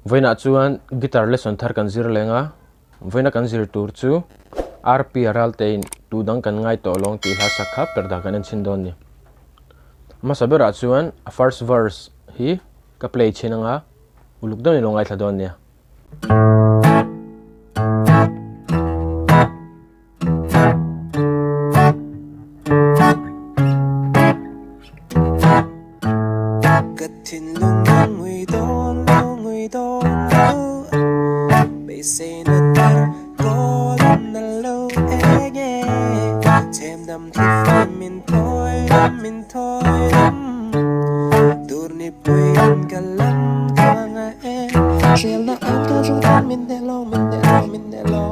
Vawiinah chuan guitar lesson thar kan zir leng a, vawiina kan zir tur chu RP a raltein tu dang kan ngai tawh lawng tih hla sak kha perda kan en chhin dawn ni. Hmasa berah chuan a first verse hi ka play chhin anga uluk deuhin i lo ngaithla dawn nia. Ka thinlung a ngui dawn lo, ngui dawn lo Beiseina tar kawl na lo eng e Chhem dam thli fai min thawi dam, min thawi dam Tur ni pui in ka lam tluang a em Hrilna an ka zawng tan min hneh lo, min hneh lo, min hneh lo.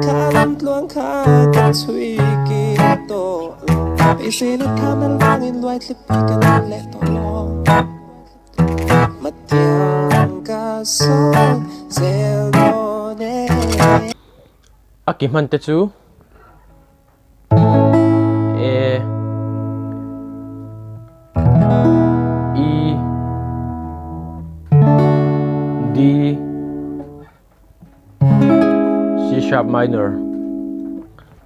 Kha lam tluang kha ka chhui ki tawh lo Beiseina tha mel vangin luai thlipui ka nal leh tawh lo Matiang ka sawn zel dawn e. A ki hman te chu E E D C sharp minor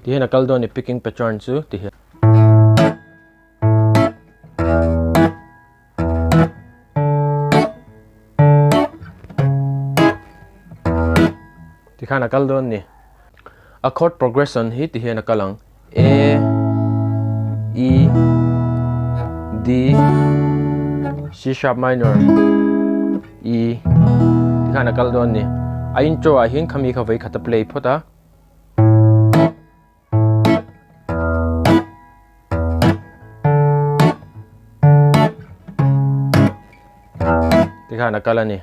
ti hian a kal dawn a ni picking pattern chu ti hian. Tikhan a kal dawn a ni. A chord progression hi ti hian a kal ang. A, E, D, C sharp minor, E tikhan a kal dawn a ni. A intro ah hian khami kha vawi khat a play phawt a. Tikhan a kal a ni.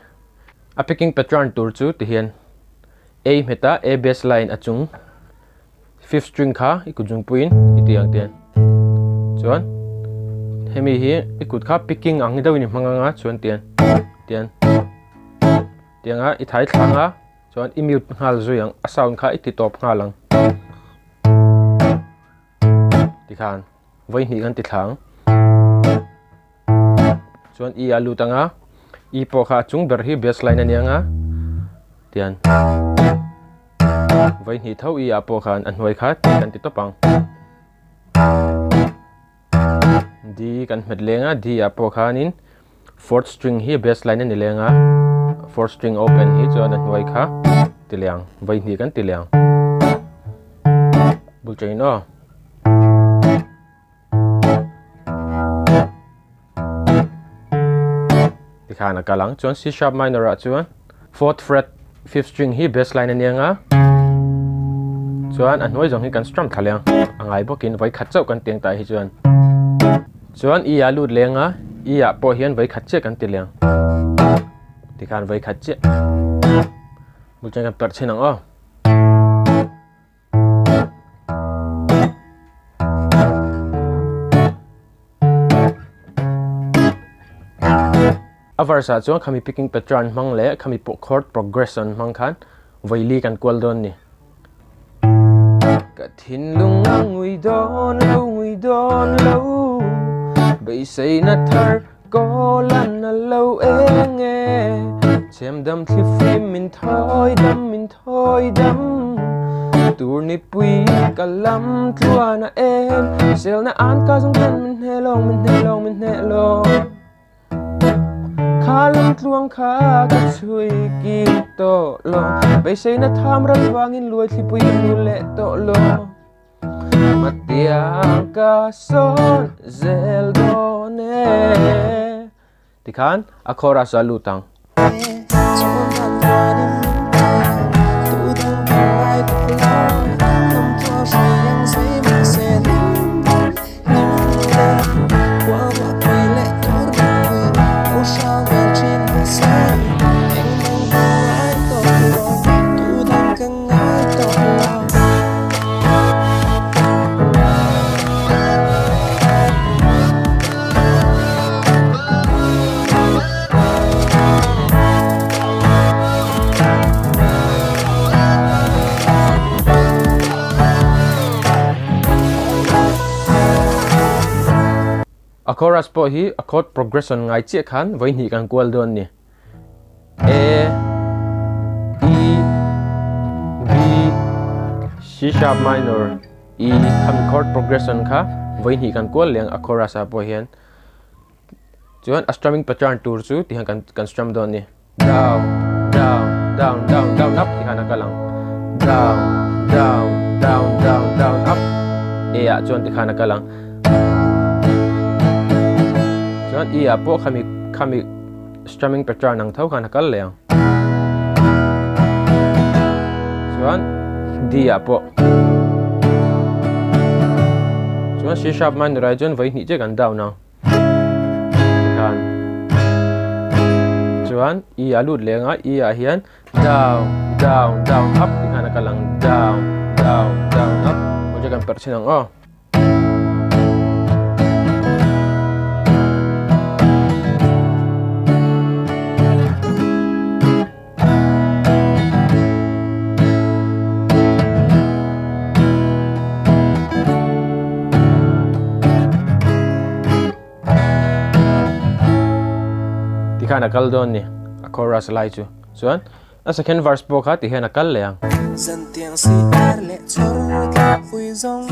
A picking pattern tur chu tihian A hmeta A bass line a chung fifth string kha i kut zungpuiin i ti ang tian chuan hemi hi i kut kha picking ang deuhin i hmang anga chuan tian tian tianga i thai thlang a. Chuan i mute nghal zui ang, a sound kha i ti tawp nghal ang. Tikhan vawi hnih kan ti thla ang. Chuan i a lut anga, i pawh kha a chung ber hi bass line a ni anga. Tian vawi hnih tho i ah pawh khan a hnuai kha ti kan ti tawp ang. D kan hmet leng a, D ah pawh khanin fourth string hi bass line a ni leng a, fourth string open hi chuan a hnuai kha ti leh ang, vawi hnih kan ti leh ang. Bul chengin aw. Tikhan a kal ang, chuan C sharp minor ah chuan fourth fret fifth string hi bass line a ni anga chuan a hnuai zawng hi kan strum thla leng a ngai bawkin vawi khat chauh kan tiang tah hi chuan chuan e ah lut leng a e ah pawh hian vawi khat chiah kan ti leng tikhan vawi khat chiah bul chuan kan perh chhin ang aw. A verse ah chuan khami picking pattern hmang leh khami chord progression hmang khan vawi kan kual dawn ni. Ka thinlung a ngui dawn lo ngui dawn lo beiseina thar kawl a na lo eng e chhemdam thlifim min thawi dam min Thawi dam tur nipui ka lam tluan a em Selna an ka zawng ten min hne lawng min hne lawng min hne lawng Kha lam tluang kha ka chhui kim tawh lo Beiseina tham ral vangin luai thlipui ka hnu leh tawh lo Matiang ka sawn zel dawn e. Tikhan a chorus a lut ang. A chorus pawh hi a chord progression ngai chiah khan vawi hnih kan kual dawn a ni. A, E, B, C sharp minor, E khami chord progression kha vawi hnih kan kual leh ang a chorus ah pawh hian. Chuan a strumming pattern tur chu tihian kan kan strum dawn a ni. Down, down, down, down, down, up tikhan a kal ang. Down, down, down, down, down, up. A ah chuan tikhan a kal ang. Chuan E ah pawh khami khami strumming pattern ang tho khan a kal leh ang. Chuan D ah pawh. Chuan C sharp minor ah chuan vawi hnih chiah kan down ang. Tikhan chuan E a lut leh anga E ah hian down down down up tikhan a kal ang down down down up awle kan perh chhin ang aw. Tikhan a kal dawn ni a chorus lai chu chuan a second verse pawh kha tihian a kal leh ang. Zantiang si ar leh chawr tlangpui zawng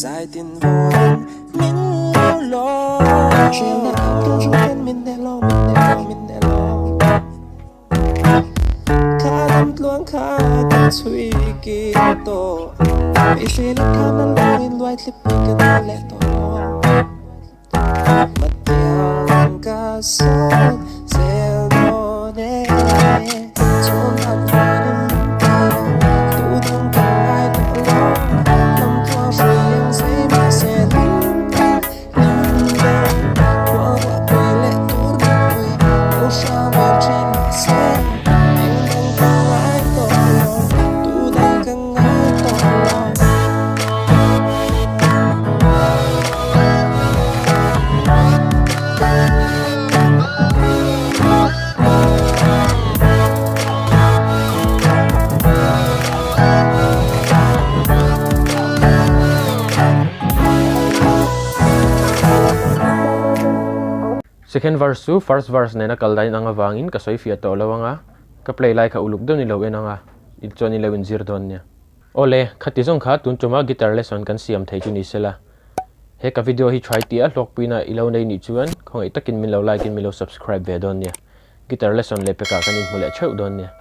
zai tin vawrin min lo lawm. Hrilna tur hian min hneh lo, min hneh lo, min hneh lo. Kha dam tluang kha ka chhui ki tawh. I hrilh kha na lawin luai thlipui ka duh leh tawh lo. Matiang ka sawt zel dawn e. Chhun han vanin min kai lo, tu dang ka ngai tawh lo. Lam tluang hrui ang zai mahse lim tak lim lo. Khua ruah pui leh tur nupui lo hram ve thin mahse eng dang ka ngai tawh lo, tu dang ka ngai tawh lo. Second verse chu first verse nena kal dahin ang avangin ka sawi fiah tawh lo anga, ka play lai kha uluk deuh ni lo en anga, chuan in lo inzir dawn nia. Awle, khati zawng kha tun tuma guitar lesson kan siam thei chu ni sela. He ka video hi try tih a hlawkpuina i lo nei nih chuan khawngaih takin min lo like in min lo subscribe ve dawn nia. Guitar lesson leh pekah kan inhmu leh theuh dawn nia.